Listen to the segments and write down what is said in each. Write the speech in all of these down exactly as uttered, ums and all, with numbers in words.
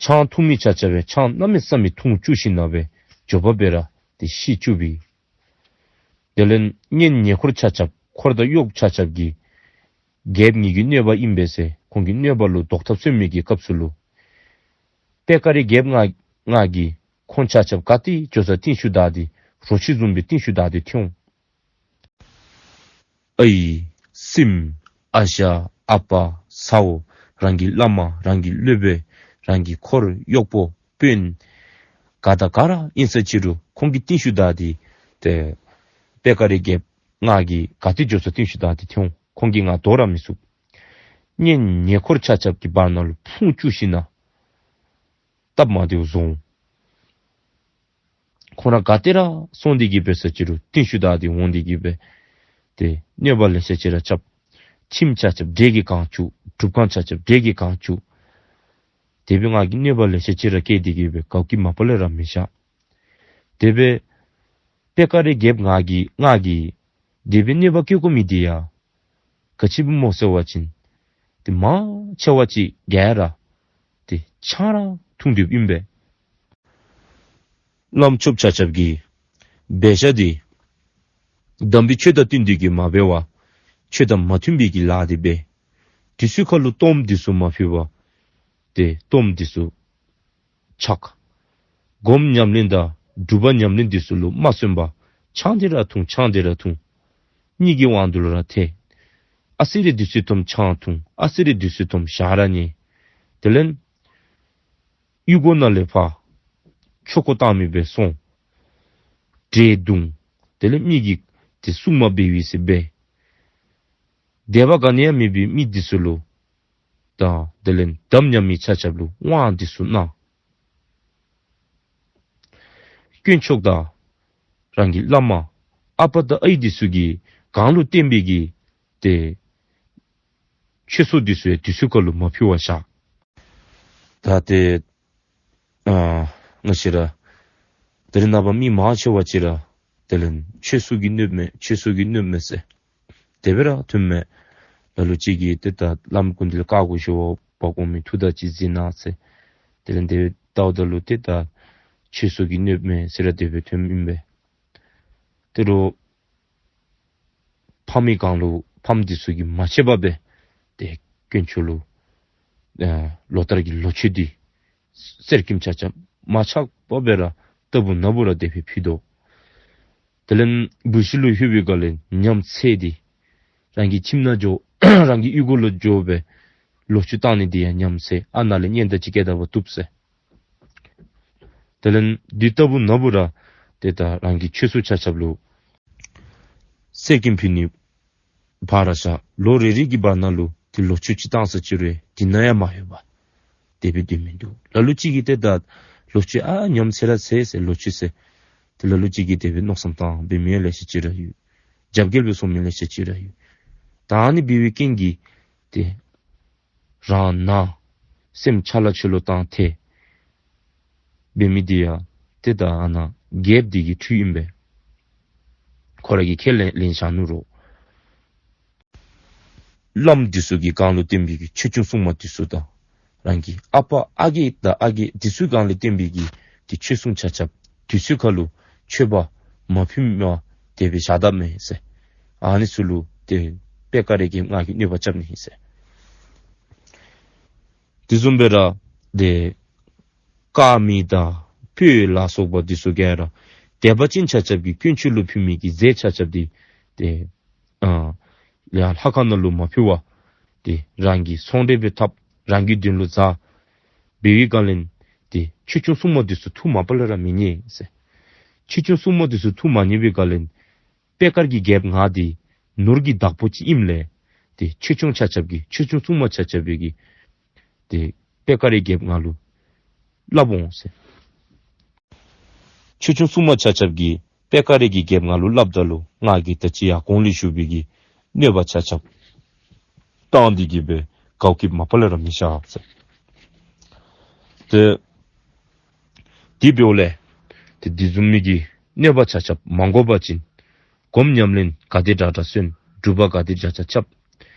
ཆང་འཐུང་མི་ཆ་ཁྱབ་སྦེ་ཆང་གནམ་མེད་ས་མེད་འཐུང་བཅུག་ཞིནམ་ལས་འབད་མགྱོགས་པ་སྦེ་ར་ཏེ་ཤི་བཅུག་པས། དེ་ལས་གཉེན་ཉེ་འཁོར་ཆ་ཁྱབ་འཁོར་དང་གཡོག་ཆ་ཁྱབ་ཀྱིས་རྒྱལཔོ་ངེ་གི་གནོད་པ་ཨིན་པས་ཟེར་ཁོང་གི་གནོད་པ་ལུ་བཟློག་ཐབས་སེལ་མི་གི་སྐབས་སུ་ལུ་པེ་ཀ་རི་རྒྱལཔོ་ང་ང་གིས་ཁོང་ཆ་ཁྱབ་ག་ཏེ་འགྱོ་ས་རྟིང་ཤུལ་བདའ་སྟེ་རོ་ཁྱི་བཟུམ་སྦེ་རྟིང་ཤུལ་བདའ་སྟེ་ཐོན་འོང་། ཨའི་སྲིངམོ་ཨ་ཞང་ཨ་པ་ཚ་བོ་རང་གི་བླ་མ་རང་གི་སློབ་དཔོན་རང་གི་འཁོར་གཡོག་པོ་དཔོན་ག་དང་ག་ར་ཨིན་ས་ཅི་རུང་ཁོང་གི་རྟིང་ཤུལ་བདའ་སྟེ་ཏེ་པེ་ཀ་རི་རྒྱལཔོ་ང་གིས་ག་ཏེ་འགྱོ་ས་རྟིང་ཤུལ་བདའ་སྟེ་ཐོན་འོང་། ཁོང་གིས་ང་བཟློག་ར་མི་ཚུགས། གཉེན་ཉེ་འཁོར་ཆ་ཁྱབ་ཀྱི་བར་ན་ལུ་ཕུང་བཅུག་ཞིནམ་ལས་སྟབས་མ་བདེཝ་བཟོ་འོང་། ཁོང་ར་ག་ཏེ་ར་སོང་སྟེ་གི་འབད་ས་ཅི་རུང་རྟིང་ཤུལ་བདའ་སྟེ་འོང་སྟེ་གི་འབད་ཏེ་གནོད་པ་ལེ་ཤ་ཅིག་ར་རྐྱབ། ཁྱིམ་ཆ་ཁྱབ་འདྲེ་གིས་གང་བཅུག། སྒྲུབ་ཁང་ཆ་ཁྱབ་འདྲེ་གིས་གང་བཅུག། དེ་སྦེ་ང་གིས་གནོད་པ་ལེ་ཤ་ཅིག་ར་བཀལ་ཏེ་གི་འབད་དགའཝ་གིས་མ་པ་ལས་ར་མི་བཞག། དེ་སྦེ་པེ་ཀ་རི་རྒྱལཔོ་ང་གིས་ང་གིས་དེ་སྦེ་གནོད་པ་བཀལ་དགོ་མི་འདི་ཡང་ག་ཅི་སྦེ་སྨོ་ཟེར་བ་ཅིན་ཏེ་མང་ཆེ་བ་ཅིག་ག་ར་ཏེ་ཆང་ར་འཐུང་སྡོདཔ་ཨིན་པས། བླམ་ཆོསཔ་ཆ་ཁྱབ་ཀྱི་འབད་བཞག་འདི་དམ་པའི་ཆོས་དང་བསྟུན་ཏེ་གི་མ་འབད་བར་ཆོས་དང་མ་མཐུན་པའི་གི་ལཱ་འདི་འབད། དུས་ཚོད་ཁར་ལུ་གཏོརམ་འདི་ཚུ་མ་ཕུལ་བར་ཏེ་གཏོརམ་འདི་ཚུ་འཆག། སྒོམ་ཉམས་ལེན་དང་སྒྲུབ་པ་ཉམས་ལེན་འདི་ཚུ་ལུ་མ་བརྩོན་པར་ཆང་འདི་ར་འཐུང་ཆང་འདི་ར་འཐུང་། གཉིད་ཀྱི་དབང་དུ་ལུ་ར་ཐལ། ཨ་ཙི་རེ་དུས་ཚོད་ཐོནམ་ཆང་འཐུང་། ཨ་ཙི་རེ་དུས་ཚོད་ཐོནམ་ཞག་ར་ཉལ། དེ་ལས་གཡུས་སྒོ་ནང་ལས་ཕར་ཆོ་ག་བཏང་མི་སྦེ་སོང་། འདྲེ་བརྡུང་། དེ་ལས་མི་གི་ཏེ་སྲུང་མ་འབད་བའི་ཟེར་འབད། དད་པ་ག་ནི་ཡང་མེད་པའི་མི་འདི་ཚུ་ལུ་དང་དེ་ལས་དམ་ཉམས་མི་ཆ་ཁྱབ་ལུ་དབང་འདི་ཚུ་གནང་། དཀོན་མཆོག་དང་རང་གི་བླ་མ་ཨ་པ་དང་ཨའི་འདི་ཚུ་གི་གང་ལུ་བརྟེན་པའི་གི་ཏེ་ཆོས་གསོལ་འདི་ཚུ་ཡང་དུས་ཚོད་ཁར་ལུ་མ་ཕུལ་བར་བཞག། ད་ཏེ་ཨ་ང་བཅས་ར་ད་རེས་ནངས་པ་མི་མང་ཆེ་བ་ཅིག་ར་དེ་ལས་ཆོས་གསོལ་གྱིས་གནོདཔ་མས་ཆོས་གསོལ་གྱིས་གནོདཔ་མས་ཟེར་དེ་སྦེ་ར་ཐོནམ་མས། ལ་ལུ་ཅིག་གིས་ཏེ་ད་བླམ་སྐུ་མདུན་ལུ་བཀའ་བསྒོ་ཞུ་བར་འབག་འོང་མི་མཐུ་དང་གཅིག་གཟིགས་གནང་ཟེར། དེ་ལས་དེ་སྦེ་བལྟཝ་ད་ལུ་ཏེ་ད་ཆོས་གསོལ་གྱིས་གནོདཔ་མས་ཟེར་ར་དེ་སྦེ་ཐོནམ་ཨིན་པས། ཏེ་རོགས་ཕམ་གྱི་སྒང་ལུ་ཕམ་འདི་ཚུ་གིས་མ་ཆད་པར་སྦེ་ཏེ་དཀོན་མཆོག་ལུ་ཨ་ལོ་ལྟར་གྱི་ལོ་མཆོད་འདི་གསེར་སྐྱེམས་ཆ་ཁྱབ་མ་ཆག་པར་སྦེ་ར་རྟག་བུ་ན་བུ་ར་དེ་སྦེ་ཕུལ་དོ། དེ་ལས་བུ་གཞི་ལུ་ལྷོད་པའི་སྒང་ལས་ཉམས་ཚད་འདི་རང་གི་ཁྱིམ་ནང་འགྱོ་རང་གི་གཡུས་སྒོ་ལུ་འགྱོ་སྦེ་ལོ་མཆོད་བཏང་ནི་འདི་ཡང་ཉམས་ཚད། ཨ་ནཱ་ལས་གཉེན་དང་གཅིག་སྐྱེས་ད་བ་བཏུབ་ཟེར། དེ་ལས་འདི་རྟག་བུ་ན་བུ་ར་ཏེ་ད་རང་གི་ཆོས་སྲུང་ཆ་ཁྱབ་ལུ་གསེར་སྐྱེམས་ཕུལ་ནི་ཕར་ར་བཞག། ལོ་རེ་རེ་གི་བར་ན་ལུ་ཏེ་ལོ་མཆོད་ཅིག་བཏང་ས་ཅིག་རུང་དེ་ནང་ཡང་མ་ལྷོད་པར་དེ་སྦེ་སྡོད་མི་འདུག། ལ་ལུ་ཅིག་གིས་ཏེ་ད་ལོ་མཆོད་ཨ་ཉམས་ཚད་ར་ཚད་ཟེར་ལོ་མཆོད་ཟེར། ཏེ་ལ་ལུ་ཅིག་གིས་དེ་སྦེ་མནོ་བསམ་བཏང་འབད་མི་ཡང་ལེ་ཤ་ཅིག་ར་ཡོད། རྒྱབ་འགལ་སྦེ་སོང་མི་ལེ་ཤ་ཅིག་ར་ཡོད། ད་ཨ་ནི་འབད་བའི་རྐྱེན་གྱིས་ཏེ་རང་ན་སེམས་ཆ་ལ་ཆོས་ལུ་བཏང་ཐལ་འབད་མི་འདི་ཡང་ཏེ་ད་ཨ་ནཱ་རྒྱལཔོ་འདི་གི་འཕྲུལ་ཨིན་པས། ཁོ་ར་གིས་ཁས་ལེན་ལེན་བཞག་ནུག་རོ། བླམ་འདི་ཚུ་གི་སྒང་ལུ་བསྟེན་པའི་གི་ཆོས་སྐྱོང་སྲུང་མ་འདི་ཚུ་དང་རང་གི་ཨ་པ་ཨ་རྒས་དང་ཨ་རྒས་འདི་ཚུ་སྒང་ལས་བསྟེན་པའི་གི་ཏེ་ཆོས་སྲུང་ཆ་ཁྱབ་དུས་ཚོད་ཁར་ལུ་མཆོད་པ་མ་ཕུལ་མི་དེ་སྦེ་བཞག་ད་མས་ཟེར། ཨ་ནི་ཚུ་ལུ་ཏེ་པེ་ཀ་རི་གི་ང་གིས་གནོད་པ་རྐྱབ་ནི་ཨིན་ཟེར། དེ་བཟུམ་སྦེ་ར་ཏེ་དཀར་མེ་དང་སྤོས་ལ་སོགས་པ་འདི་ཚུ་ག་ར་དད་པ་ཅན་ཆ་ཁྱབ་ཀྱིས་དཀོན་མཆོག་ལུ་ཕུལ་མི་གི་རྫས་ཆ་ཁྱབ་འདི་ཏེ་ཨ་ཡར་ལྷ་ཁང་ནང་ལུ་མ་ཕུལ་བར་ཏེ་རང་གི་ཚོང་འབྲེལ་སྦེ་འཐབ། རང་གི་དོན་ལུ་བཟའ། འབད་བའི་སྒང་ལས་ཏེ་ཆོས་སྐྱོང་སྲུང་མ་འདི་ཚུ་ཐུགས་མ་པ་ལས་ར་མི་མཉེས་ཟེར། ཆོས་སྐྱོང་སྲུང་མ་འདི་ཚུ་ཐུགས་མ་མཉེས་པའི་སྒང་ལས་པེ་ཀ་རི་གི་རྒྱལཔོ་ང་འདི་ནོར་གྱི་བདག་པོ་ཅིག་ཨིནམ་ལས་ཏེ་ཆོས་སྐྱོང་ཆ་ཁྱབ་ཀྱིས་ཆོས་སྐྱོང་སྲུང་མ་ཆ་ཁྱབ་ཀྱིས་ཏེ་པེ་ཀ་རི་རྒྱལཔོ་ང་ལུ་སླབ་འོང་ཟེར། ཆོས་སྐྱོང་སྲུང་མ་ཆ་ཁྱབ་ཀྱིས་པེ་ཀ་རི་གི་རྒྱལཔོ་ང་ལུ་སླབ་ད་ལུ་ང་གིས་ད་ཅི་ཡར་གོང་ལས་ཞུ་བའི་གི་གནོད་པ་ཆ་ཁྱབ་བཏང་སྟེ་གི་སྦེ་དགའཝ་གིས་མ་པ་ལས་ར་མི་བཞག་ཟེར། ཏེ་དེ་འབདཝ་ལས་ཏེ་དེ་བཟུམ་མའི་གི་གནོད་པ་ཆ་ཁྱབ་མ་དགོ་པ་ཅིན་སྒོམ་ཉམས་ལེན་ག་དེ་དྲག་དྲག་བརྩོན། སྒྲུབ་པ་ག་དེ་དྲག་དྲག་རྐྱབ།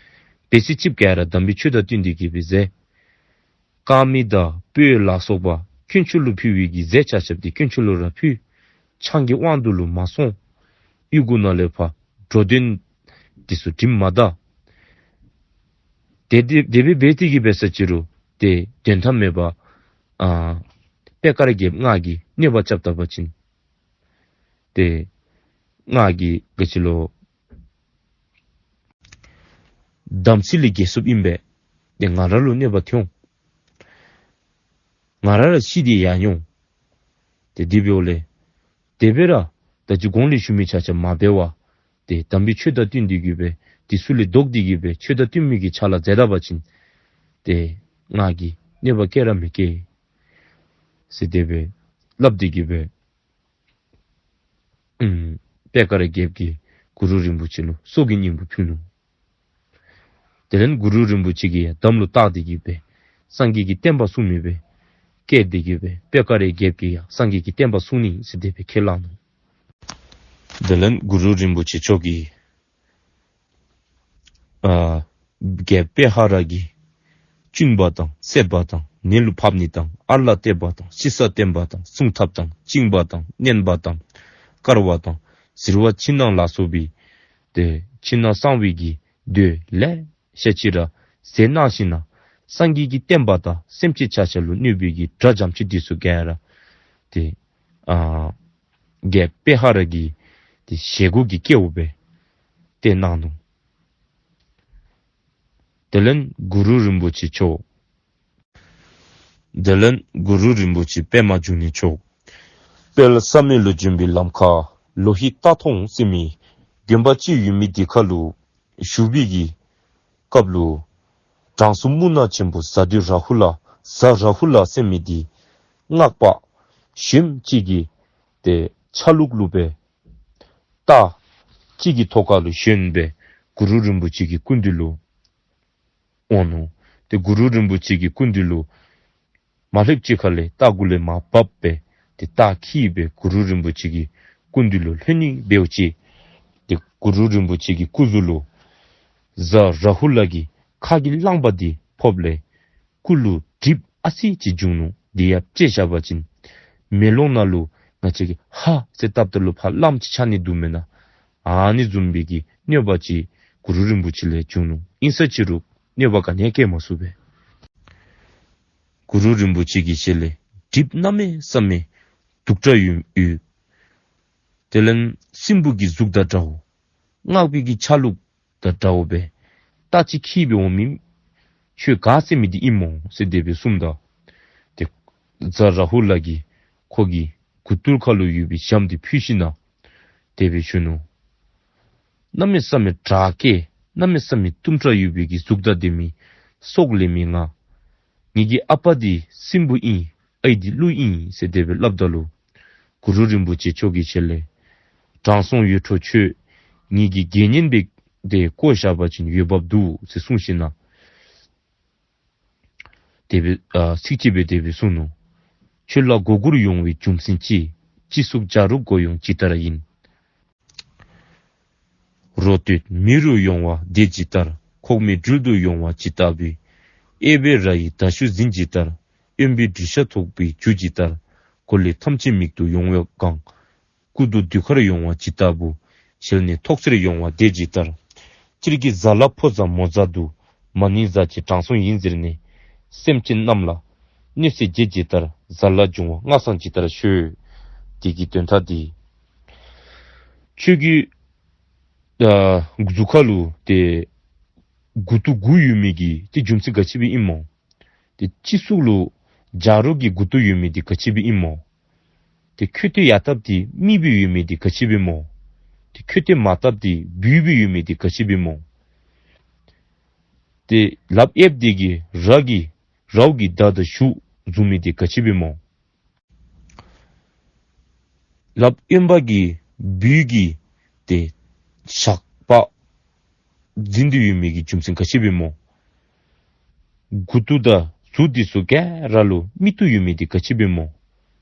འབད་ཚེ་ཅིག་ག་ར་དམ་པའི་ཆོས་དང་བསྟུན་ཏེ་གི་སྦེ་མཛད། དཀར་མེ་དང་སྤོས་ལ་སོགས་པ་དཀོན་མཆོག་ལུ་ཕུལ་བའི་གི་རྫས་ཆ་ཁྱབ་འདི་དཀོན་མཆོག་ལུ་ར་ཕུལ། ཆང་གི་དབང་དུ་ལུ་མ་སོང་། གཡུས་སྒོ་ནང་ལས་ཕར་འགྲོ་དོན་འདི་ཚུ་གྲིམ་མ་ད། དེ་དེ་དེ་སྦེ་འབད་དེ་གི་འབད་ས་ཅི་རུང་ཏེ་དོན་དག་མེད་པར་ཨ་པེ་དཀར་རྒྱལཔོ་ང་གིས་གནོད་པ་རྐྱབ་ད་པ་ཅིན་ཏེ་ང་གིས་ག་ཅི་ལོ་དམ་ཚིག་ལས་འགལ་སོངམ་ཨིན་པས། ཏེ་ང་ར་ལུ་གནོད་པ་ཐོན་འོང་། ང་ར་ར་ཤི་སྟེ་ཡར་འོང་། ཏེ་དེ་འབདཝ་ལས་དེ་སྦེ་ར་ད་ཅི་གོང་ལས་ཞུ་མི་ཆ་ཁྱབ་མ་འབད་བར་ཏེ་དམ་པའི་ཆོས་དང་བསྟུན་ཏེ་གི་སྦེ་དེ་ཚུ་ལས་ལྡོག་སྟེ་གི་སྦེ་ཆོས་དང་བསྟུན་མི་གི་ཕྱག་ལཱ་མཛད་ད་པ་ཅིན་ཏེ་ང་གིས་གནོད་པ་བཀལ་ར་མི་བཀལ་ཟེར་དེ་སྦེ་སླབ་སྟེ་གི་སྦེ་ཨུམ་པེ་དཀར་རྒྱལཔོ་གིས་གུ་རུ་རིན་པོ་ཆེ་ལུ་སྲོག་གི་སྙིང་པོ་ཕུལ་ནུག། དེ་ལས་གུ་རུ་རིན་པོ་ཆེ་གིས་ཡང་དམ་ལུ་བཏགས་ཏེ་གི་སྦེ་སངས་རྒྱས་ཀྱི་བསྟན་པ་སྲུང་མི་སྦེ་བསྐོས་ཏེ་གི་སྦེ་པེ་དཀར་རྒྱལཔོ་གིས་ཡང་སངས་རྒྱས་ཀྱི་བསྟན་པ་སྲུང་ནི་ཟེར་དེ་སྦེ་ཁས་བླངས་ནུག། དེ་ལས་གུ་རུ་རིན་པོ་ཆེ་མཆོག་གིས་ཨ་རྒྱལཔོ་པེ་ཧ་ར་གི་བཅུན་པ་དང་བསད་པ་དང་ནད་ལུ་ཕབ་ནི་དང་ཨར་ལ་གཏད་པ་དང་ཤི་ས་བསྟན་པ་དང་སྲུང་ཐབས་དང་བཅིངས་པ་དང་མནན་པ་དང་དཀར་བ་དང་གཟིར་བ་ཕྱི་ནང་ལ་སོགས་པའི་ཏེ་ཕྱི་ནང་གསང་བའི་གི་མདོས་ལེ་ཤ་ཅིག་ར་མཛད་གནང་ཞིནམ་ལས་སངས་རྒྱས་ཀྱི་བསྟན་པ་དང་སེམས་ཅན་ཆ་ཁྱབ་ལུ་གནོད་པའི་གི་དགྲ་འཇོམས་ཅིག་འདི་ཚུ་ག་ར་ཏེ་ཨ་རྒྱལཔོ་པེ་ཧ་ར་གི་ཏེ་ཞལ་སྒོ་གི་སྐལཝ་སྦེ་སྟོན་གནང་ནུག། དེ་ལས་གུ་རུ་རིན་པོ་ཆེ་མཆོག། དེ་ལས་གུ་རུ་རིན་པོ་ཆེ་པདྨ་འབྱུང་གནས་མཆོག། དཔལ་བསམ་ཡས་ལུ་བྱོན་པའི་ལམ་ཁར་ལོ་ཧི་རྟ་ཐོང་ཟེར་མི་དགོན་པ་ཅིག་ཡོད་མི་དེ་ཁར་ལུ་བཞུགས་པའི་གི་སྐབས་ལུ་དྲང་སྲོང་སྨུག་ནག་ཆེན་པོ་གཟའ་བདུད་རཱ་ཧུ་ལ་གཟའ་རཱ་ཧུ་ལ་ཟེར་མི་དེ་སྔགས་པ་གཞོནམ་ཅིག་གི་ཏེ་ཆ་ལུགས་ལུ་སྦེ་རྟ་ཅིག་གི་ཐོག་ཁར་ལུ་ཞོན་སྦེ་གུ་རུ་རིན་པོ་ཆེ་གི་སྐུ་མདུན་ལུ་འོང་ནུག། ཏེ་གུ་རུ་རིན་པོ་ཆེ་གི་སྐུ་མདུན་ལུ་མ་ལྷོདཔ་ཅིག་ཁར་ལས་རྟ་གུ་ལས་མར་བབས་སྦེ་ཏེ་རྟ་འཁྱིད་སྦེ་གུ་རུ་རིན་པོ་ཆེ་གི་སྐུ་མདུན་ལུ་ལྷོད་ནི་འབདཝ་ཅིག་ཏེ་གུ་རུ་རིན་པོ་ཆེ་གི་སྐུ་གཟུགས་ལུ་གཟའ་རཱ་ཧུ་ལ་གི་ཁ་གི་རླངས་པ་དེ་ཕོགཔ་ལས་སྐུ་ལུ་གྲིབ་ཨ་ཙི་ཅིག་བྱུང་ནུག། དེ་ཡང་དཔྱེ་བཞག་པ་ཅིན་མེ་ལོང་ནང་ལུ་ང་བཅས་ཀྱིས་ཧ་ཟེར་བཏབ་ད་ལུ་ཕར་རླངསམ་ཅིག་ཆགས་ནི་འདུག་མེན་ན། ཨ་ནི་བཟུམ་སྦེ་གི་གནོད་པ་ཅིག་གུ་རུ་རིན་པོ་ཆེ་ལུ་བྱུང་ནུག། ཨིན་ས་ཅི་རུང་གནོད་པ་ག་ནི་ཡང་བཀལ་མ་ཚུགས་པས། གུ་རུ་རིན་པོ་ཆེ་གི་ཞལ་ལས་གྲིབ་གནམ་མེད་ས་མེད་སྡུག་དྲགས་ཡོད་ཡོད། དེ་ལས་སྲིན་པོ་གི་གཟུགས་དང་འདྲཝ། སྔགས་པའི་གི་ཆ་ལུགས་དང་འདྲཝ་སྦེ་རྟ་ཅིག་འཁྱིད་སྦེ་འོང་མི་ཁྱོད་ག་ཟེར་མི་འདི་ཨིན་མོ་ཟེར་དེ་སྦེ་གསུངམ་ད། ཏེ་གཟའ་རཱ་ཧུ་ལ་གིས་ཁོ་གི་མགུ་ཏོ་ཁར་ལུ་ཡོད་པའི་ཞྭམོ་འདི་ཕུད་ཞིནམ་ལས་དེ་སྦེ་ཞུ་ནུག། གནམ་མེད་ས་མེད་དྲག་སྐད་གནམ་མེད་ས་མེད་གཏུམ་དྲགས་ཡོད་པའི་གི་གཟུགས་དང་ལྡན་མི་སྲོག་ལེན་མི་ང་། ངེ་གི་ཨ་པ་འདི་སྲིན་པོ་ཨིན། ཨའི་འདི་ཀླུ་ཨིན་ཟེར་དེ་སྦེ་སླབ་ད་ལུ་གུ་རུ་རིན་པོ་ཆེ་མཆོག་གི་ཞལ་ལས་དྲང་སྲོང་ཡོད་འཕྲོ་ཁྱོད་ངེ་གི་དགེ་བསྙེན་སྦེ་ཏེ་བསྐོ་བཞག་པ་ཅིན་འོས་འབབ་འདུག་ཟེར་གསུངས་ཞིནམ་ལས་དེ་སྦེ་ཨ་ཚིགས་བཅད་སྦེ་དེ་སྦེ་གསུངས་ནུག། ཁྱོད་ལ་མགོ་དགུར་ཡོང་བའི་རྒྱུ་མཚན་ཅི། སྤྱི་གཙུག་བྱ་རོག་མགོ་ཡོང་ཇི་ལྟར་ཡིན། རོ་སྟོད་མི་རུ་ཡོང་བ་དེ་ཇི་ལྟར། ཁོག་སྨད་སྦྲུལ་དུ་ཡོང་བ་ཇི་ལྟ་བུའི། གཡས་པས་ར་ཡི་མདའ་གཞུ་འཛིན་ཇི་ལྟར། གཡོན་པས་སྦྲུལ་ཞགས་ཐོགས་པའི་རྒྱུ་ཇི་ལྟར། གོ་ལའི་ཐམས་ཅད་མིག་ཏུ་ཡོང་བའི་སྒང་། སྐུ་མདོག་དུད་ཁར་ཡོང་བ་ཇི་ལྟ་བུ། ཞལ་ནས་ཐོག་སེར་ཡོང་བ་དེ་ཇི་ལྟར། སྤྱིར་གྱི་གཟའ་ལ་ཕོ་གཟའ་མོ་གཟའ་འདུག། མ་ནིང་གཟའ་ཅིག་དྲང་སྲོང་ཡིན་ཟེར་ནས། སེམས་ཅན་རྣམས་ལ་གནོད་འཚེ་བྱེད་ཇི་ལྟར། གཟའ་ལ་འབྱུང་བ་སྔགས་བཟང་ཇི་ལྟར་ཤོད། དེ་གི་དོན་དག་འདི་ཁྱོད་ཀྱི་ཨ་གཟུགས་ཁར་ལུ་ཏེ་མགུ་ཏོ་དགུ་ཡོད་མི་གི་ཏེ་རྒྱུ་མཚན་ག་ཅི་སྦེ་ཨིན་མོ། ཏེ་སྤྱི་གཙུག་ལུ་བྱ་རོག་གི་མགུ་ཏོ་ཡོད་མི་འདི་ག་ཅི་སྦེ་ཨིན་མོ། ཏེ་ཁོ་ཏེ་ཡར་བཏབ་སྟེ་མི་སྦེ་ཡོད་མི་འདི་ག་ཅི་སྦེ་མོ། ཏེ་ཁོ་ཏེ་མར་བཏབ་སྟེ་སྦུལ་སྦེ་ཡོད་མི་འདི་ག་ཅི་སྦེ་མོ། ཏེ་ལགཔ་གཡསཔ་འདི་གིས་ར་གི་རཝ་གི་མདའ་དང་གཞུ་བཟུང་མི་འདི་ག་ཅི་སྦེ་མོ། ལགཔ་གཡོནམ་གིས་སྦུལ་གྱི་ཏེ་ཞགས་པ་འཛིན་ཏེ་ཡོད་མི་གི་རྒྱུ་མཚན་ག་ཅི་སྦེ་མོ། མགུ་ཏོ་དང་གཟུགས་འདི་ཚུ་ག་ར་ལུ་མིག་ཏོ་ཡོད་མི་འདི་ག་ཅི་སྦེ་མོ།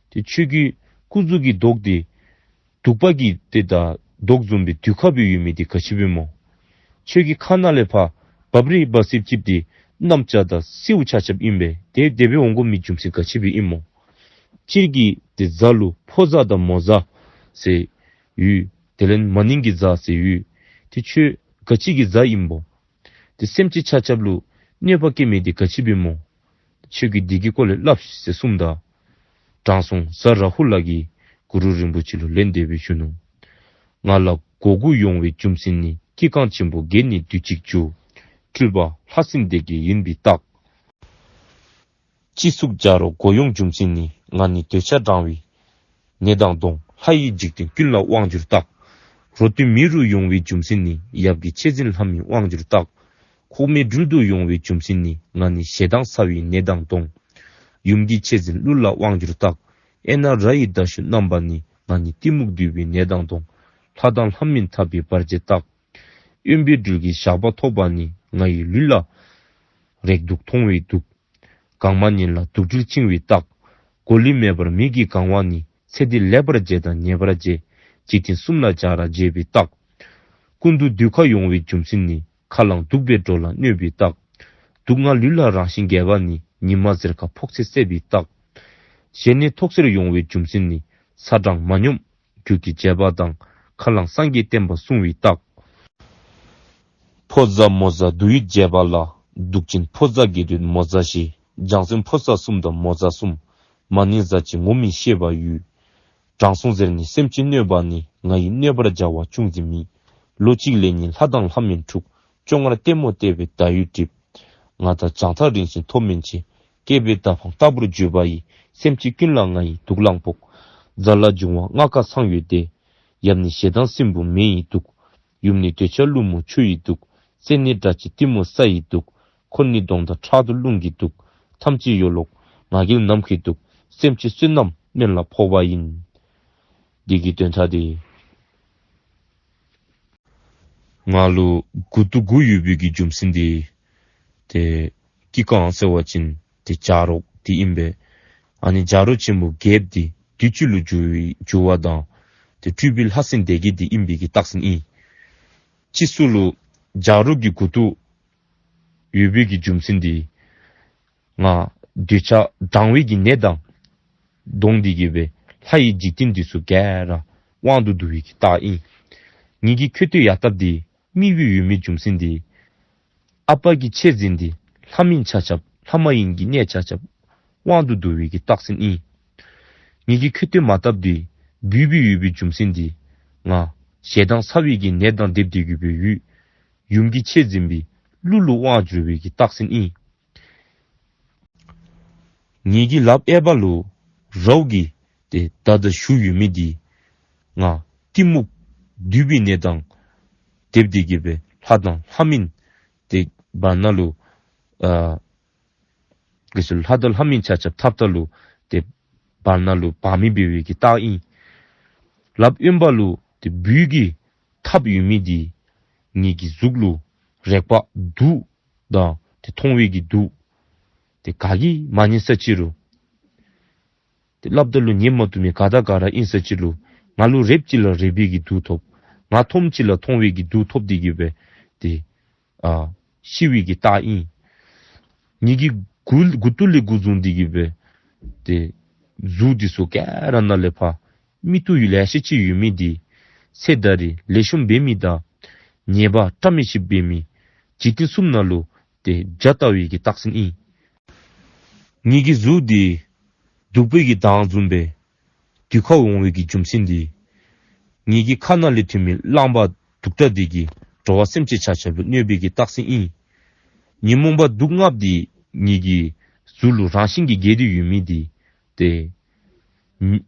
ཏེ་ཁྱོད་ཀྱི་སྐུ་གཟུགས་ཀྱི་མདོག་འདི་གདུག་པ་གི་ཏེ་ད་མདོག་བཟུམ་སྦེ་དུད་ཁ་སྦེ་ཡོད་མི་འདི་ག་ཅི་སྦེ་མོ། ཁྱོད་ཀྱི་ཁ་ནང་ལས་ཕར་འབབ་རི་འབབ་སིབ་ཅིག་འདི་ གནམ་ལྕགས་དང་སེརཝ་ཆ་ཁྱབ་ཨིན་པས། དེ་དེ་སྦེ་འོང་དགོ་མི་རྒྱུ་མཚན་ག་ཅི་སྦེ་ཨིན་སྨོ། སྤྱིར་གྱིས་ཏེ་གཟའ་ལུ་ཕོ་གཟའ་དང་མོ་གཟའ་ཟེར་ཡོད། དེ་ལས་མ་ནིང་གི་གཟའ་ཟེར་ཡོད། ཏེ་ཁྱོད་ག་ཅི་གི་གཟའ་ཨིན་པོ། ཏེ་སེམས་ཅན་ཆ་ཁྱབ་ལུ་གནོད་པ་བཀལ་མི་དེ་ག་ཅི་སྦེ་སྨོ། ཁྱོད་ཀྱིས་འདི་གི་སྐོར་ལས་སླབ་ཟེར་གསུངམ་ད། དྲང་སྲོང་གཟའ་ར་ཧུ་ལ་གིས་གུ་རུ་རིན་པོ་ཆེ་ལུ་ལན་འདེབས་སྦེ་ཞུ་ནུག། ང་ལ་མགོ་དགུ་ཡོང་བའི་རྒྱུ་མཚན་ནི། སྐྱེ་རྒ་ཆེན་པོ་བརྒྱད་ནི་དུས་གཅིག་འགྱུར། སྤྲུལ་པ་ལྷ་སྲིན་སྡེ་བརྒྱད་ཡིན་པའི་རྟགས། སྤྱི་གཙུག་བྱ་རོག་མགོ་ཡོང་རྒྱུ་མཚན་ནི། ང་ནི་འདོད་ཆགས་གྲང་བའི་ནད་དང་གདོང་། ལྷ་ཡི་འཇིག་རྟེན་ཀུན་ལ་དབང་བསྒྱུར་རྟགས། རོ་སྟོད་མི་རུ་ཡོང་བའི་རྒྱུ་མཚན་ནི། ཡབ་ཀྱི་ཆེ་འཛིན་ལྷ་མིན་དབང་བསྒྱུར་རྟགས། ཁོག་སྨད་སྦྲུལ་དུ་ཡོང་བའི་རྒྱུ་མཚན་ནི། ང་ནི་ཞེ་སྡང་ཚ་བའི་ནད་དང་གདོང་། ཡུམ་གྱི་ཆེ་འཛིན་ཀླུ་ལ་དབང་བསྒྱུར་རྟགས། ཨེ་ན་ར་ཡི་མདའ་གཞུ་བསྣམས་པ་ནི། ང་ནི་གཏི་མུག་འདུལ་བའི་ནད་དང་གདོང་། ལྷ་དང་ལྷ་མིན་འཐབ་པའི་བར་ཆད་རྟགས། གཡོན་པའི་སྦྲུལ་གྱི་ཞགས་པ་ཐོགས་པ་ནི། ང་ཡི་ལུས་ལ་རེག་དུག་མཐོང་བའི་དུག། གང་མ་ཉིད་ལ་དུག་སྦྲུལ་བཅིང་བའི་རྟགས། གོ་ལི་མེད་པར་མིག་གིས་གང་བ་ནི། ཚེ་འདི་ལེགས་པར་བྱས་དང་ཉེས་པར་བྱས། འཇིག་རྟེན་གསུམ་ལ་བྱ་ར་བྱེད་པའི་རྟགས། ཀུན་ཏུ་དུད་ཁ་ཡོང་བའི་རྒྱུ་མཚན་ནི། ཁ་རླངས་གདུག་པས་འགྲོ་ལ་གནོད་པའི་རྟགས། དུག་ལྔ་ལུས་ལ་རང་བཞིན་འགལ་བ་ནི། ཉི་མ་ཟེར་ཁ་ཕོག་ཚེ་བསད་པའི་རྟགས། ཞེ་ནད་ཐོག་སེར་ཡོང་བའི་རྒྱུ་མཚན་ནི། ཚ་གྲང་མ་སྙོམས་རྒྱུད་ཀྱི་བྱེད་པ་དང་། ཁ་རླངས་སངས་རྒྱས་བསྟན་པ་སྲུང་བའི་རྟགས། ཕོ་གཟའ་མོ་གཟའ་དུ་ཡུད་བྱེད་པ་ལ། གདུག་ཅན་ཕོ་གཟའ་དགེ་འདུན་མོ་གཟའ་བཞི། ལྗང་སེང་ཕོ་གཟའ་གསུམ་དང་མོ་གཟའ་གསུམ། མ་ནིང་གཟའ་གཅིག་ངོ་མི་ཤེས་པ་ཡོད། དྲང་སྲོང་ཟེར་ནི་སེམས་ཅན་གནོད་པ་ནི། ང་ཡི་གནོད་པར་བྱ་བ་ཅུང་ཟད་མེད། ལོ་གཅིག་ལས་ནི་ལྷ་དང་ལྷ་མིན་འཁྲུག། བཅོ་ལྔར་ལྟད་མོ་བལྟས་པས་ཟླ་ཡུལ་འགྲིབ། ང་དང་བྱང་ཐང་རིན་ཆེན་ཐོབ་མིན་ཕྱིར། བསྐལ་པའི་མདའ་འཕང་ལྟ་བུར་གྱུར་པ་ཡི། སེམས་ཅན་ཀུན་ལ་ང་ཡི་དུག་རླངས་ཕོག། གཟའ་ལ་འབྱུང་བ་ལྔ་ཀ་ཚང་ཡོད་དེ། ཡབ་ནི་ཞེ་སྡང་སྲིན་པོ་མེ་ཡི་དུག། ཡུམ་ནི་འདོད་ཆགས་ཀླུ་མོ་ཆུ་ཡི་དུག། སྲས་ནི་དགྲ་བཅོམ་གཏི་མུག་ས་ཡི་དུག། འཁོར་ནི་གདོང་དང་ཕྲག་དོག་རླུང་གི་དུག། ཐམས་ཅད་ཡོ་ལོག་ང་རྒྱལ་ནམ་མཁའི་དུག། སེམས་ཅན་བསོད་ནམས་དམན་ལ་ཕོག་པ་ཡིན། འདི་གི་དོན་དག་འདི་ང་ལུ་མགུ་ཏོ་དགུ་ཡོད་པའི་གི་རྒྱུ་མཚན་འདི་ཏེ་སྐྱེ་རྒ་ཟེར་བ་ཅིན་ཏེ་བྱ་རོག་འདི་ཨིན་པས། ཨ་ནི་བྱ་རོག་ཆེན་པོ་བརྒྱད་འདི་དུས་གཅིག་ལུ་འགྱུར་བའི་འགྱུར་བ་དང་ཏེ་སྤྲུལ་པའི་ལྷ་སྲིན་སྡེ་བརྒྱད་འདི་ཨིན་པའི་གི་རྟགས་མཚན་ཨིན། སྤྱི་གཙུག་ལུ་བྱ་རོག་གི་མགུ་ཏོ་ཡོད་པའི་གི་རྒྱུ་མཚན་འདི་ང་འདོད་ཆགས་གྲང་བའི་གི་ནད་དང་གདོང་འདི་གིས་སྦེ་ལྷ་ཡི་འཇིག་རྟེན་འདི་ཚུ་ག་ར་དབང་དུ་བསྡུ་བའི་གི་རྟགས་ཨིན། ངེ་གི་ཁྱོད་ཏེ་ཡར་ཐབས་འདི་མི་སྦེ་ཡོད་མི་རྒྱུ་མཚན་འདི་ཨ་པ་གི་ཆེ་འཛིན་འདི་ལྷ་མིན་ཆ་ཁྱབ་ལྷ་མ་ཡིན་གྱི་གནས་ཆ་ཁྱབ་དབང་དུ་བསྡུ་བའི་གི་རྟགས་མཚན་ཨིན། ངེ་གི་ཁྱོད་ཏེ་མར་ཐབས་འདི་བུ་སྦེ་ཡོད་པའི་རྒྱུ་མཚན་འདི་ང་ཞེ་སྡང་ཚ་བའི་གི་ནད་དང་སྡེབ་སྡེ་གི་སྦེ་ཡོད། ཡུམ་གྱི་ཆེ་འཛིན་པའི་ཀླུ་ལུ་དབང་བསྒྱུར་བའི་གི་རྟགས་མཚན་ཨིན། ངེ་གི་ལགཔ་གཡས་པ་ལུ་རཝ་གི་ཏེ་མདའ་དང་གཞུ་ཡོད་མི་འདི་ང་གཏི་མུག་འདུས་པའི་ནད་དང་སྡེབ་སྡེ་གི་སྦེ་ལྷ་དང་ལྷ་མིན་ཏེ་བར་ན་ལུ་ཨ་གི་སུ་ལྷ་དང་ལྷ་མིན་ཆ་ཁྱབ་འཐབ་ད་ལུ་ཏེ་བར་ན་ལུ་བར་མི་འབད་བའི་གི་རྟགས་ཨིན། ལགཔ་གཡོན་པ་ལུ་ཏེ་སྦུལ་གྱི་ཐགཔ་ཡོད་མི་འདི་ངེ་གི་གཟུགས་ལུ་རེག་པ་དུག་དང་ཏེ་མཐོང་བའི་གི་དུག། ཏེ་ག་གིས་མ་ཉན་ས་ཅི་རུང་ཏེ་སླབ་ད་ལུ་ཉན་མ་བཏུབ་མི་ག་དང་ག་ར་ཨིན་ས་ཅི་རུང་ང་ལུ་རེགཔ་ཅིག་ལ་རེག་པའི་གི་དུག་ཐོབ། ང་མཐོངམ་ཅིག་ལ་མཐོང་བའི་གི་དུག་ཐོབ་སྟེ་གི་སྦེ་ཏེ་ཨ་ཤི་བའི་གི་རྟགས་ཨིན། ངེ་གི་མགུ་མགུ་ཏོ་ལས་འགོ་བཟུང་སྟེ་གི་སྦེ་ཏེ་གཟུགས་འདི་ཚུ་ག་ར་ནང་ལས་ཕར་མིག་ཏོ་ཡོད་ལེ་ཤ་ཅིག་ཡོད་མི་འདི་ཚེ་ད་རེས་ལེགས་ཤོམ་འབད་མི་དང་ཉེས་པ་བཀྲ་མི་ཤིས་པའི་མི་འཇིག་རྟེན་གསུམ་ནང་ལུ་ཏེ་འཇའ་ལྟ་བའི་གི་རྟགས་མཚན་ཨིན། ངེ་གི་གཟུགས་འདི་གདུག་པའི་གི་མདངས་བཟུམ་སྦེ་དུད་ཁ་འོང་བའི་གི་རྒྱུ་མཚན་འདི་ངེ་གི་ཁ་ནང་ལས་ཐོན་མི་རླངས་པ་དུག་དྲགས་འདི་གིས་འགྲོ་བ་སེམས་ཅན་ཆ་ཁྱབ་ལུ་གནོད་པའི་གི་རྟགས་མཚན་ཨིན། ཉོན་མོངས་པ་དུག་ལྔ་འདི་ངེ་གི་གཟུགས་ལུ་རང་བཞིན་གྱིས་རྒྱས་ཏེ་ཡོད་མི་འདི་ཏེ་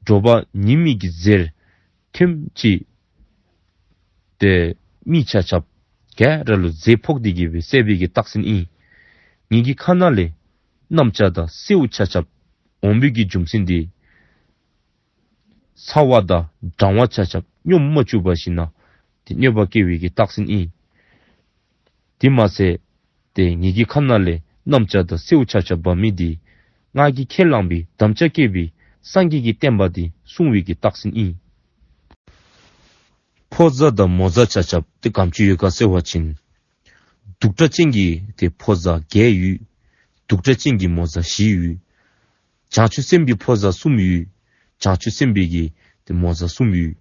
འགྲོ་བ་ཉི་མའི་གི་ཟེར་ཐེམ་ཅིག་ཏེ་མི་ཆ་ཁྱབ་ག་ར་ལུ་ཟེར་ཕོག་སྟེ་གི་སྦེ་བསད་པའི་གི་རྟགས་མཚན་ཨིན། ངེ་གི་ཁ་ནང་ལས་གནམ་ལྕགས་དང་སེརཝ་ཆ་ཁྱབ་འོང་བའི་གི་རྒྱུ་མཚན་འདི་ཚ་བ་དང་གྲང་བ་ཆ་ཁྱབ་སྙོམས་མ་བཅུག་པར་ཞིན་ན་ཏེ་གནོད་པ་བཀལ་བའི་གི་རྟགས་མཚན་ཨིན། དེ་མ་ཚད་ཏེ་ངེ་གི་ཁ་ནང་ལས་གནམ་ལྕགས་དང་སེརཝ་ཆ་ཁྱབ་འབབ་མི་འདི་ང་གིས་ཁས་བླངས་པའི་དམ་བཅའ་བསྐྱེད་པའི་སངས་རྒྱས་ཀྱི་བསྟན་པ་འདི་སྲུང་བའི་གི་རྟགས་མཚན་ཨིན། ཕོ་གཟའ་དང་མོ་གཟའ་ཆ་ཁྱབ་ཏེ་ག་དེམ་ཅིག་ཡོད་ག་ཟེར་བ་ཅིན་ དུག་ཁྲག་ཅན་གྱི་ཏེ་ཕོ་གཟའ་བརྒྱད་ཡོད། དུག་ཁྲག་ཅན་གྱི་མོ་གཟའ་བཞི་ཡོད། བྱང་ཆུབ་སེམས་དཔའི་ཕོ་གཟའ་གསུམ་ཡོད། བྱང་ཆུབ་སེམས་དཔའི་གི་ཏེ་མོ་གཟའ་གསུམ་ཡོད།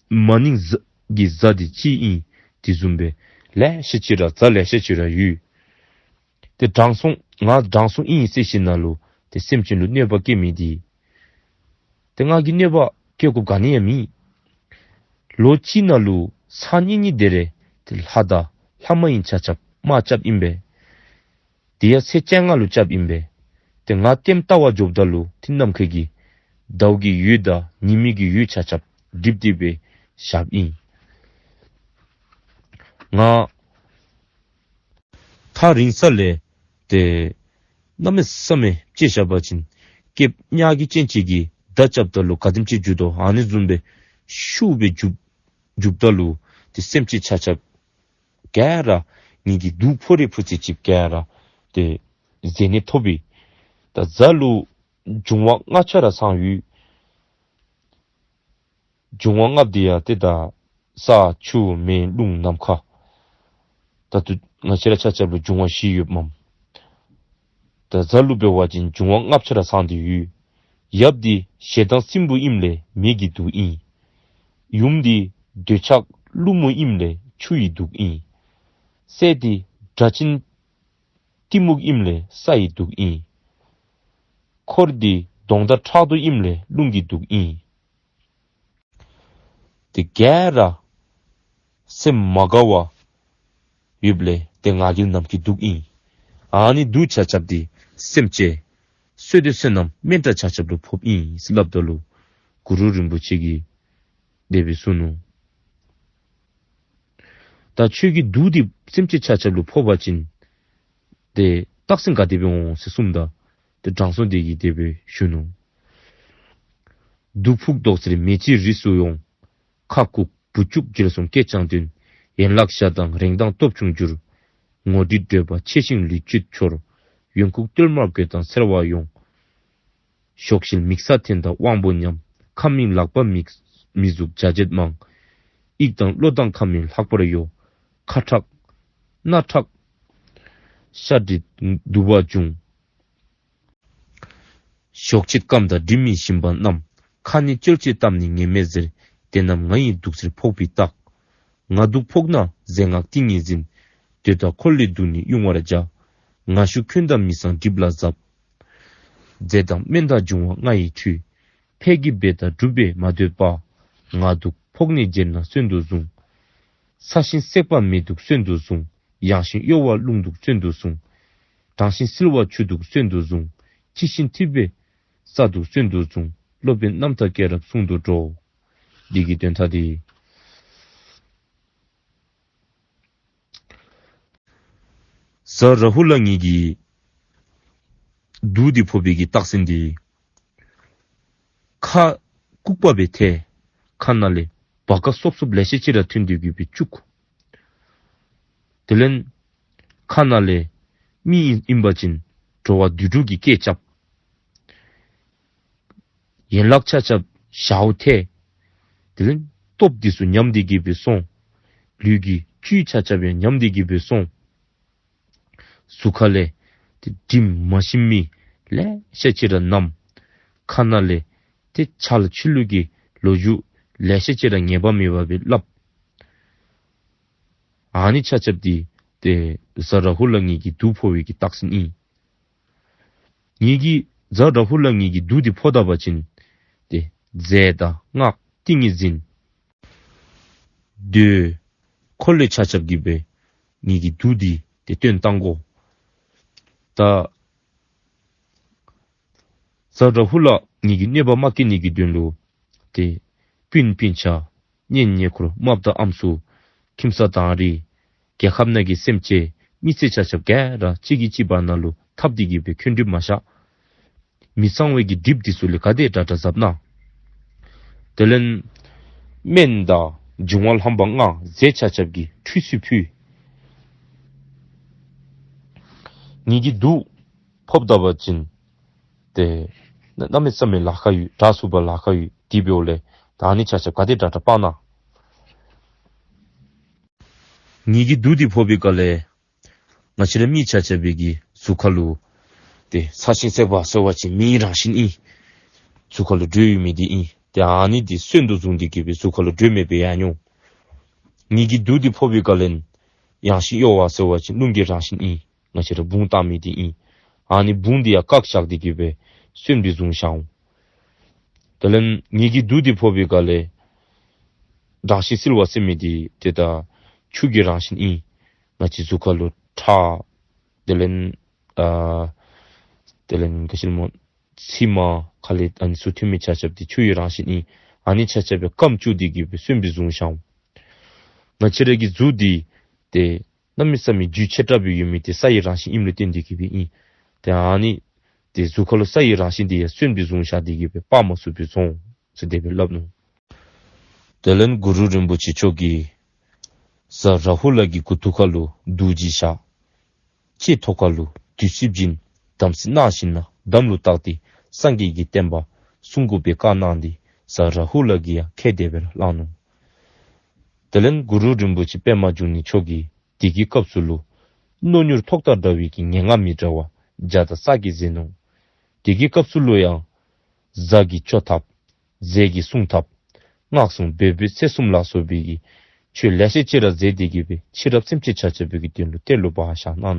མ་ནིང་གཟའ་གི་གཟའ་འདི་གཅིག་ཨིན། དེ་བཟུམ་སྦེ་ལེ་ཤ་ཅིག་ར་གཟའ་ལེ་ཤ་ཅིག་ར་ཡོད། ཏེ་དྲང་སྲོང་ང་དྲང་སྲོང་ཨིན་ཟེར་ཞིནམ་ལས་ཏེ་སེམས་ཅན་ལུ་གནོད་པ་བཀལ་མི་འདི། ཏེ་ང་གིས་གནོད་པ་བཀལ་དགོཔ་ག་ནི་ཡང་མེད། ལོ་གཅིག་ནང་ལུ་ཚར་གཉིས་གཉིས་དེ་རེ་ཏེ་ལྷ་དང་ལྷ་མ་ཡིན་ཆ་ཁྱབ་དམག་རྐྱབ་ཨིན་པས། དེ་ཡང་ཚེས་བཅོ་ལྔ་ལུ་རྐྱབ་ཨིན་པས། ཏེ་ང་ལྟདམོ་བལྟ་བར་འགྱོཝ་ད་ལུ་ཏེ་ནམ་མཁའི་གི་ཟླཝ་གི་འོད་དང་ཉི་མའི་གི་འོད་ཆ་ཁྱབ་སྒྲིབ་སྟེ་སྦེ་བཞགཔ་ཨིན། ང་ཐག་རིང་ས་ལས་ཏེ་གནམ་མེད་ས་མེད་དཔྱད་བཞག་པ་ཅིན་སྐེདཔ་ཉག་གི་ཅན་ཅིག་གིས་མདའ་རྐྱབ་ད་ལུ་ག་དེམ་ཅིག་འགྱུར་དོ་ཨ་ནི་བཟུམ་སྦེ་ཤུགས་སྦེ་འགྱུར་འགྱུརཝ་ད་ལུ་ཏེ་སེམས་ཅན་ཆ་ཁྱབ་ག་ར་ངེ་གི་དུག་ཕོག་རིགས་ཕོག་ཚད་ཅིག་ག་ར་ཏེ་བཟོད་ནི་ཐོབ་ཨིན། ད་གཟའ་ལུ་འབྱུང་བ་ལྔ་ཆ་ར་ཚང་ཡོད། འབྱུང་བ་ལྔ་པོ་འདི་ཡང་ཏེ་ད་ས་ཆུ་མེ་རླུང་ནམ་མཁའ། ད་ལྟོ་ང་བཅས་ར་ཆ་ཁྱབ་ལུ་འབྱུང་བ་བཞི་ཡོདཔ་མས། ད་གཟའ་ལུ་འབད་བ་ཅིན་འབྱུང་བ་ལྔ་པོ་ཆ་ར་ཚང་སྟེ་ཡོད། ཡབ་འདི་ཞེ་སྡང་སྲིན་པོ་ཨིནམ་ལས་མེ་གི་དུག་ཨིན། ཡུམ་འདི་འདོད་ཆགས་ཀླུ་མོ་ཨིནམ་ལས་ཆུ་ཡི་དུག་ཨིན། སྲས་འདི་སྒྲ་གཅན་གཏི་མུག་ཨིནམ་ལས་ས་ཡི་དུག་ཨིན། འཁོར་འདི་གདོང་དང་ཕྲག་དོག་ཨིནམ་ལས་རླུང་གི་དུག་ཨིན། ཏེ་ག་ར་སེམས་མ་དགའ་བར་ཡོདཔ་ལས་ཏེ་ང་གིས་ནམ་མཁའི་དུག་ཨིན། ཨ་ནི་དུག་ཆ་ཁྱབ་འདི་སེམས་ཅན་བསོད་བདེ་བསོད་ནམས་དམན་དྲགས་ཆ་ཁྱབ་ལུ་ཕོགཔ་ཨིན་ཟེར་སླབ་ད་ལུ་གུ་རུ་རིན་པོ་ཆེ་གིས་དེ་སྦེ་གསུངས་ནུག། ད་ཁྱོད་ཀྱི་དུག་འདི་སེམས་ཅན་ཆ་ཁྱབ་ལུ་ཕོག་པ་ཅིན་ཏེ་རྟགས་མཚན་ག་དེ་སྦེ་འོང་ཟེར་གསུངམ་ད་ཏེ་དྲང་སྲོང་དེ་གིས་དེ་སྦེ་ཞུ་ནུག། དུག་ཕུག་དོག་སེར་མེ་ལྕེ་རིས་སུ་ཡོང་། ཁ་ལྐུགས་བུ་ལྕུག་འཇིལ་གསུམ་སྐད་ཅང་བཏོན། ཡན་ལག་ཞ་དང་རེངས་དང་སྟོབས་ཆུང་འགྱུར། ངོ་སྒྲིལ་འདོད་པ་ཆེ་ཞིང་ལུས་སྤྱོད་འཆོར། གཡོན་ལྐུགས་སྟོད་དམར་གོས་དང་སེར་བ་ཡོང་། གཞོགས་ཤིལ་མིག་ས་འཐེན་དང་དབང་པོ་ཉམས། ཁ་མིན་ལག་པ་མིག་མི་གཟུགས་བྱ་བྱེད་མང་། དབྱིག་དང་གློ་དང་ཁ་མིན་ལྷག་པར་གཡོ། ཁ་ཁྲག་སྣ་ཁྲག་ཤ་དྲི་དུ་བ་འབྱུང་། གཞོགས་ཕྱེད་སྐམ་དང་དྲི་མི་ཞིམ་པ་རྣམས། ཁ་ནི་བཅོལ་ཅི་གཏམ་ནི་ངེས་མེད་ཟེར། དེ་རྣམས་ང་ཡི་དུག་སེར་ཕོག་པའི་རྟགས། ང་དུག་ཕོག་ན་རྫས་སྔགས་ཏིང་ངེ་འཛིན། འདོད་དང་འཁོར་ལོའི་དུག་ནི་དབྱུང་བར་བྱ། ང་ཞུ་འཁོན་དང་མི་གཙང་གྲིབ་ལ་གཟབ། རྫས་དང་སྨན་དང་འབྱུང་བ་ལྔ་ཡི་མཐུས། ཕས་ཀྱི་འབད་དང་སྒྲུབ་པས་མ་འདོད་པ། ང་དུག་ཕོག་ནས་འབྱེར་ན་གསོན་དུ་བཟུང་། ས་ཞིང་བསྲེགས་པ་མེ་དུག་གསོན་དུ་བཟུང་། ཡང་ཞིང་གཡོ་བ་རླུང་དུག་གསོན་དུ་བཟུང་། གྲང་ཞིང་བསིལ་བ་ཆུ་དུག་གསོན་དུ་བཟུང་། ལྕི་ཞིང་འཐིབས་པས་ས་དུག་གསོན་དུ་བཟུང་། སློབ་དཔོན་རྣམ་ཐར་སྐྱེས་རབས་གསུང་དུ་འགྲོ། འདི་གི་དོན་དག་འདི་གཟའ་ར་ཧུ་ལ་ངེ་གི་དུག་འདི་ཕོག་པའི་གི་རྟགས་མཚན་འདི། ཁ་ལྐུགས་པ་སྦེ་ཐལ། ཁ་ནང་ལས་བ་ཀ་སོབ་སོབ་ལེ་ཤ་ཅིག་ར་ཐོན་ཏེ་གི་སྦེ་བཅུག། དེ་ལས་ཁ་ནང་ལས་མི་ཨིན་ཨིན་པ་ཅིན་འགྲོ་བ་དུད་འགྲོ་གི་སྐད་རྐྱབ། ཡན་ལག་ཆ་ཁྱབ་ཞཝ་ཐལ། དེ་ལས་སྟོབས་འདི་ཚུ་ཉམས་ཏེ་གི་སྦེ་སོང་། ལུས་ཀྱི་བཅུད་ཆ་ཁྱབ་ཡང་ཉམས་ཏེ་གི་སྦེ་སོང་། གཟུགས་ཁ་ལས་ཏེ་དྲིམ་མ་ཞིམ་མི་ལེ་ཤ་ཅིག་ར་མནམ། ཁ་ནང་ལས་ཏེ་ཆ་ལ་ཆུ་ལུད་ཀྱི་ལོ་རྒྱུས་ལེ་ཤ་ཅིག་ར་ངེས་པ་མེད་པ་སྦེ་སླབ། ཨ་ནི་ཆ་ཁྱབ་འདི་ཏེ་གཟའ་ར་ཧུ་ལ་ངེ་གི་དུག་ཕོག་པའི་གི་རྟགས་མཚན་ཨིན། ངེ་གི་གཟའ་ར་ཧུ་ལ་ངེ་གི་དུག་འདི་ཕོག་ད་པ་ཅིན་ཏེ་རྫས་དང་སྔགས་ཏིང་ངེ་འཛིན། འདོད་འཁོར་ལོ་ཆ་ཁྱབ་ཀྱིས་སྦེ་ངེ་གི་དུག་འདི་ཏེ་བཏོན་བཏང་དགོ། ད་གཟའ་ར་ཧུ་ལ་ངེ་གི་གནོད་པ་མ་བཀལ་ནི་གི་དོན་ལུ་ཏེ་སྤུན་སྤུན་ཆ་གཉེན་ཉེ་འཁོར་རྨགཔ་དང་ཨམ་སྲུ་ཁྱིམ་ས་དང་རིགས་རྒྱལ་ཁབ་ནང་གི་སེམས་ཅན་མི་སེར་ཆ་ཁྱབ་ག་ར་གཅིག་གིས་གཅིག་བར་ན་ལུ་འཐབ་སྟེ་གི་སྦེ་འཁོན་འགྲིག་མ་བཞག། མི་གཙང་བའི་གི་གྲིབ་འདི་ཚུ་ལས་ག་དེ་དྲག་དྲག་གཟབ་ན། དེ་ལས་སྨན་དང་འབྱུང་བ་ལྷམ་པ་ལྔ་རྫས་ཆ་ཁྱབ་ཀྱི་ཁྲུས་གསོལ་ཕུལ། ངེ་གི་དུག་ཕོགཔ་ད་པ་ཅིན་ཏེ་གནམ་མེད་ས་མེད་ལཱ་ཁག་ཡོད། དྲག་ཚུགས་པ་ལཱ་ཁག་ཡོད། དེ་འབདཝ་ལས་ད་ཨ་ནི་ཆ་ཁྱབ་ག་དེ་དྲག་དྲག་སྤང་ན། ངེ་གི་དུག་འདི་ཕོག་པའི་སྒང་ལས་ང་བཅས་ར་མི་ཆ་ཁྱབ་ཀྱི་གཟུགས་ཁ་ལུ་ཏེ་ཚ་ཞིང་སྲེག་པ་ཟེར་བ་ཅིན་མེའི་རང་བཞིན་ཨིན། གཟུགས་ཁ་ལུ་དྲོད་ཡོད་མི་འདི་ཨིན། ཏེ་ཨ་ནི་འདི་སོན་དུ་བཟུང་སྟེ་གི་སྦེ་གཟུགས་ཁ་ལུ་དྲོད་མེད་པར་ཡར་འོང་། ངེ་གི་དུག་འདི་ཕོག་པའི་སྒང་ལས་ཡང་ཞིང་གཡོ་བ་ཟེར་བ་ཅིན་རླུང་གི་རང་བཞིན་ཨིན། ང་བཅས་ར་བུང་བཏང་མི་འདི་ཨིན། ཨ་ནི་བུང་འདི་ཡང་བཀག་བཞག་སྟེ་གི་སྦེ་སོན་སྦེ་བཟུང་བཞག་འོང་། དེ་ལས་ངེ་གི་དུག་འདི་ཕོག་པའི་སྒང་ལས་དྲང་ཤིང་བསིལ་བ་ཟེར་མི་འདི་ཏེ་ད་ཆུ་གི་རང་བཞིན་ཨིན། ང་བཅས་གཟུགས་ཁ་ལུ་ཁྲག་དེ་ལས་ཨ་དེ་ལས་ག་ཅི་སྨོ་མཆིལ་མ་ཁ་ལས་ཨ་ནི་ཚུ་ཐོན་མི་ཆ་ཁྱབ་འདི་ཆུ་ཡི་རང་བཞིན་ཨིན། ཨ་ནི་ཆ་ཁྱབ་སྦེ་སྐམ་བཅུག་སྟེ་གི་སྦེ་སོན་སྦེ་བཟུང་བཞག་འོང་། ང་བཅས་ར་གི་གཟུགས་འདི་ཏེ་གནམ་མེད་ས་མེད་འཇུ་ཆེ་དྲགས་སྦེ་ཡོད་མི་འདི་ས་ཡི་རང་བཞིན་ཨིནམ་ལས་བརྟེན་ཏེ་གི་སྦེ་ཨིན། ཏེ་ཨ་ནི་ཏེ་གཟུགས་ཁ་ལུ་ས་ཡི་རང་བཞིན་འདི་ཡང་སོན་སྦེ་བཟུང་བཞག་སྟེ་གི་སྦེ་སྤར་མ་ཚུགས་པར་བཟོ་འོང་ཟེར་དེ་སྦེ་སླབ་ནུག། དེ་ལས་གུ་རུ་རིན་པོ་ཆེ་མཆོག་གིས་གཟའ་རཱ་ཧུ་ལ་གི་མགུ་ཏོ་ཁ་ལུ་རྡོ་རྗེ་བཞག། ལྕེ་ཐོག་ཁ་ལུ་བདུད་རྩི་བྱིན། དམ་ཚིག་གནང་ཞིནམ་ལས་དམ་ལུ་བཏགས་ཏེ་སངས་རྒྱས་ཀྱི་བསྟན་པ་སྲུང་དགོ་པའི་བཀའ་གནང་སྟེ་གཟའ་རཱ་ཧུ་ལ་གིས་ཡང་ཁས་དེ་སྦེ་ར་བླངས་ནུག། དེ་ལས་གུ་རུ་རིན་པོ་ཆེ་པདྨ་འབྱུང་གནས་མཆོག་གིས་དེ་གི་སྐབས་སུ་ལུ་རྣོ་མྱུར་ཐོག་ལྟར་འདྲ་བའི་གི་ངན་སྔགས་མི་འདྲ་བ་བརྒྱ་དང་རྩ་བརྒྱད་མཛད་ནུག། དེ་གི་སྐབས་སུ་ལུ་ཡང་གཟའ་གི་བཅོས་ཐབས། རྫས་ཀྱི་སྲུང་ཐབས། སྔགས་སྲུང་བེ་བེ་ཚེ་གསུམ་ལ་སོགས་པའི་གི་ཆོས་ལེ་ཤ་ཅིག་ར་མཛད་དེ་གི་སྦེ་ཕྱི་རབས་སེམས་ཅན་ཆ་ཁྱབ་ཀྱི་དོན་ལུ་གཏེར་ལུ་སྦ་བཞག་གནང་ནུག།